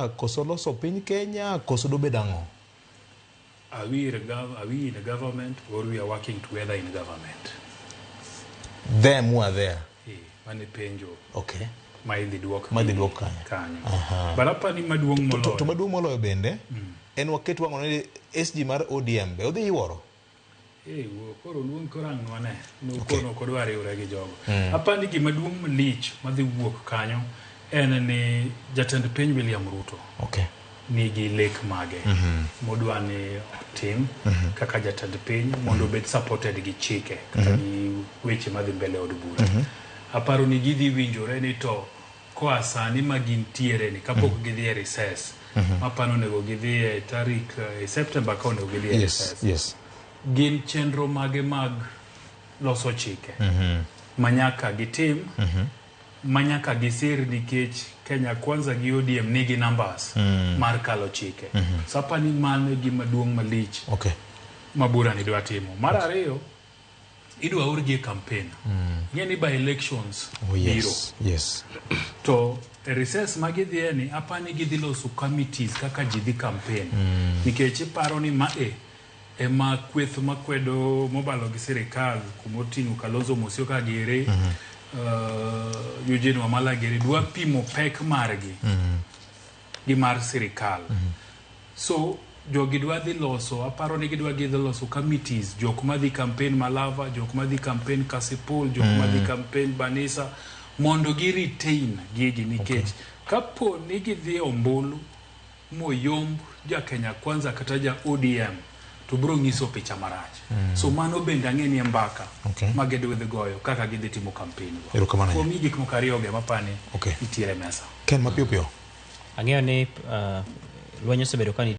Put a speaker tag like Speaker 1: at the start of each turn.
Speaker 1: Kwanza koso loso piny Kenya koso dobed ang'o?
Speaker 2: Are we in government or we are working together in government?
Speaker 1: Them who are there.
Speaker 2: Mane penjo ma idhi duok.
Speaker 1: Ma idhi duok kanyo.
Speaker 2: Kanyo. But apani maduong' moloyo.
Speaker 1: To maduong' moloyo bende en waket wang'o ni SG mar ODM be odhi yuoro.
Speaker 2: Koro luong koro ang' nwane. Nokono ok odwa riwre gi jogo. Apani gima duong' malich madhi wuok kanyo en ni jatend piny William Ruto nigi lek mage modwa ni otim kaka jatend piny mondo obed supported gi chike kata gi weche madhi mbele od bura. Aparo ni gidhi winjore ni to koa sani ma gintiere ni kapok gidhi e recess, mapano onego gidhi e tarik e September ka onego gidhi e recess. Gin chenro mage mag loso chike ma nyaka gitim, ma nyaka gisir, nikech Kenya Kwanza gi ODM nigi numbers mar kalo chike. So apani mano e gima duong' malich ma bura ni dwa timo. Mar ariyo, idwa orgi e campaign. Ing'e ni by elections biro. To e recess ma gidhiye ni, apani gidhi loso committees kaka ji dhi campaign. Nikech iparo ni ma e ema kweth makwedo mobalo gi sirikal kumoting'o Kalonzo Musyoka giri, Eugene Wamalwa giri, dwa pimo pek margi gi mar sirikal. So jogi dwa dhi loso, aparo ni gidwa gidhi loso committees, jok madhi campaign Malava, jok madhi campaign Kasipul, jok madhi campaign Banisa, mondo gi retain gigi, nikech kapo ni gidhi e ombulu moyomb ja Kenya Kwanza kata ja ODM to biro nyiso picha marach. So mano bende ang'e ni e mbaka ma gidhi goyo kaka gidhi timo campaign go.
Speaker 1: Erokamano.
Speaker 2: Kuom mi gik moko ariyo go mapani nitiere mesa.
Speaker 1: Ken, mapiyo piyo.
Speaker 3: Ang'eyo ni lweny osebedo ka nitie.